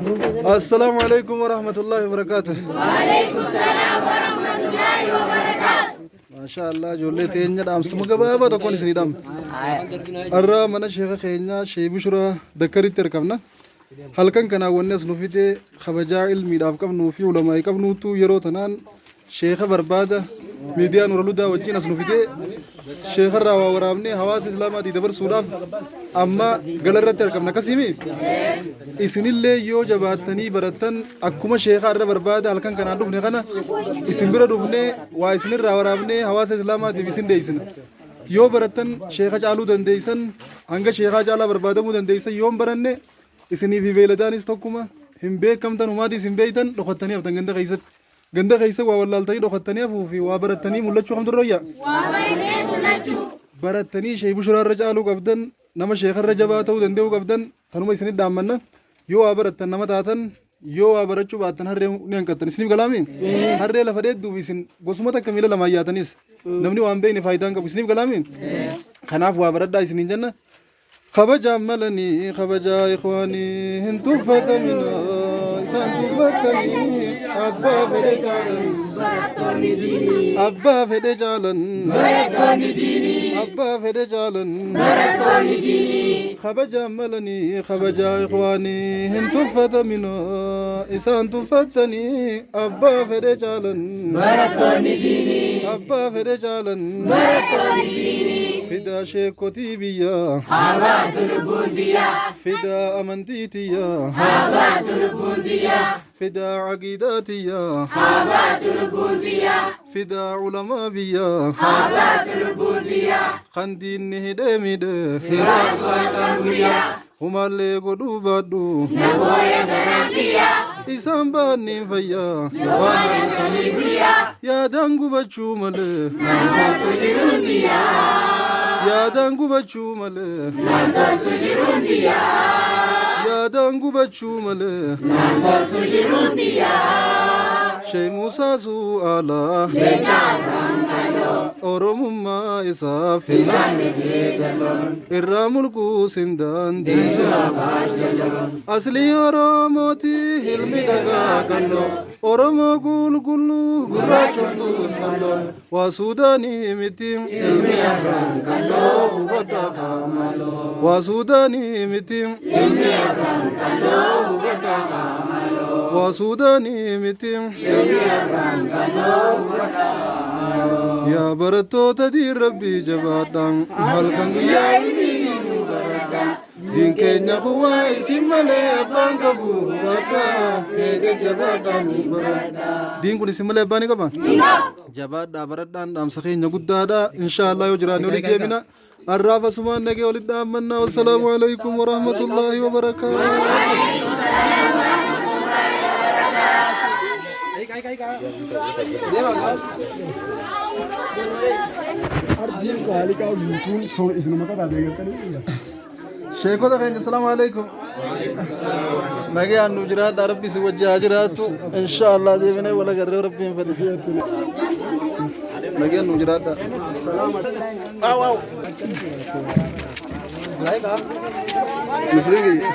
Assalaamu alaikum warahmatullahi wabarakaatuh. Maashaa Allah, ijoollee teenya dhaamsuma gabaabaa tokkoon isinii dhaamna. Har'a mana sheeka keenyaa Shee Bushuraa Dakkaritti argamna. Halkan kanaan wanni as nu fide kabajaa ilmiidhaaf qabnuu fi ulamaa'ii qabnuutu yeroo tanaan sheeka barbaada miidiyaa Nuural Hudaa wajjin as nu fidee sheekarraa waa waraabnee hawaasa islaamaatii dabarsuudhaaf amma galarratti argamna akkasiimi. Isinillee yoo jabaattanii barattan akkuma sheekaa irra barbaada halkan kanaan dhufne kana isin bira dhufnee waa isinirraa waraabnee hawaasa islaamaatiif isin deessina. Yoo barattan sheeka caaluu dandeessan, hanga sheekaa caalaa barbaadamuu dandeessan. Yoo hin baranne isinii fi beeyladaanis tokkuma, hin beekamtan, humaatiis hin beeytan, dhokattanii haftan ganda keessatti. Ganda keessa waa wallaaltanii dhokattanii hafuu fi waa barattanii mul'achuu kamtu irra wayya? Waa barannee mul'achuu. Barattanii Sheek Bushuraa irra caaluu qabdan, nama sheekarra jabaa ta'uu danda'uu qabdan, tanuma isinit dhaammanna. Yoo waa barattan nama taatan, yoo waa barachuu baattan harree ni hanqattan. Isiniif galaami? Harree lafa dheedduuf isin gosuma takka miila lamaan yaatanis namni waan beekne faayidaa hin qabu. Isiniif galaami? Kanaaf waa baradhaa isiniin jenna. Kabajaan malanii kabajaa ikhwaanii hin tuffatamina isaan tuffatanii abbaa fedhe caalan. Barattoonni diinii. Abbaa fedhe caalan. Barattoonni diinii. Abbaa fedhe caalan. Barattoonni diinii. Kabajaan malanii kabajaa ikhwaanii hin tuffatamina isaan tuffatanii abbaa fedhe caalan. Barattoonni diinii. Abbaa fedhe caalan. Barattoonni diinii. Fidaa sheekotii biyyaa. Haa baatu lubbuun tiyyaa. Fidaa amantii tiyyaa. Haa baatu lubbuun tiyyaa. Fidaa aqiidaa tiyyaa. Haa baatu lubbuun tiyyaa. Fidaa ulamaa biyyaa. Haa baatu lubbuun tiyyaa. Kan diinni hidhee miidhe. Hiraarsu halkan guyyaa. Humaallee godhuu baadhu. Nabooya garaan kiyyaa. Isaan baanniin fayyaa. Waan halkanii guyyaa. Yaadaan gubachuu malee. Naan toltu jiruun tiyyaa. Yaadaan gubachuu malee. Naan toltu jiruun tiyyaa. Yaadaan gubachuu malee. Naan toltu jiruun tiyyaa. Shee Muusaa Su'aalaa. Leenca Afran Qalloo. Oromummaa isaaf Ilaalle jeedaloo. irraa mulquu sin dandeessu. Deessoo Abbaash Jalloo. Aslii Oromooti ilmi dhagaa qalloo. Oromoo qulqulluu gurraachomtuus falloon. Waa Suudaanii miti Ilmi Afran Qalloo. Hubadhaa qaamaloo. Waa Suudaanii miti Ilmi Afran Qalloo. Hubadhaa qaamaloo. Waa Suudaanii miti. Ilmi Afran Qalloo. Hubadhaa qaamaloo. Yaa barattoota diin rabbii jabaadhaan halkan guyyaa ilmii diinuu baradhaan. Diin keenya kuwaa isin malee abbaan qabu, hubadhaa meeqa jabaadhaan baradhaa. Diin kun isin malee abbaa ni qaba? Jabaadhaa baradhaan dhaamsa keenya guddaadha. Inshaallah yoo jiraanne walitti deebina. Har'aaf asumaan nagee walitti dhaammanna. Wassalaamu alaikum warahmatullaahi wabarakaatuh. Ardiin qaaliqaa guutuun sun isinuma qataate gartanii. Sheekota keenya, salaamu alaikum. Nagayaan nu jiraadha, rabbi si wajji haa jiraattu. Inshaallah deebinee wal agarree rabbiin fedhe. Nagayaan nu jiraadha. Aw aw. Musliim kiyya.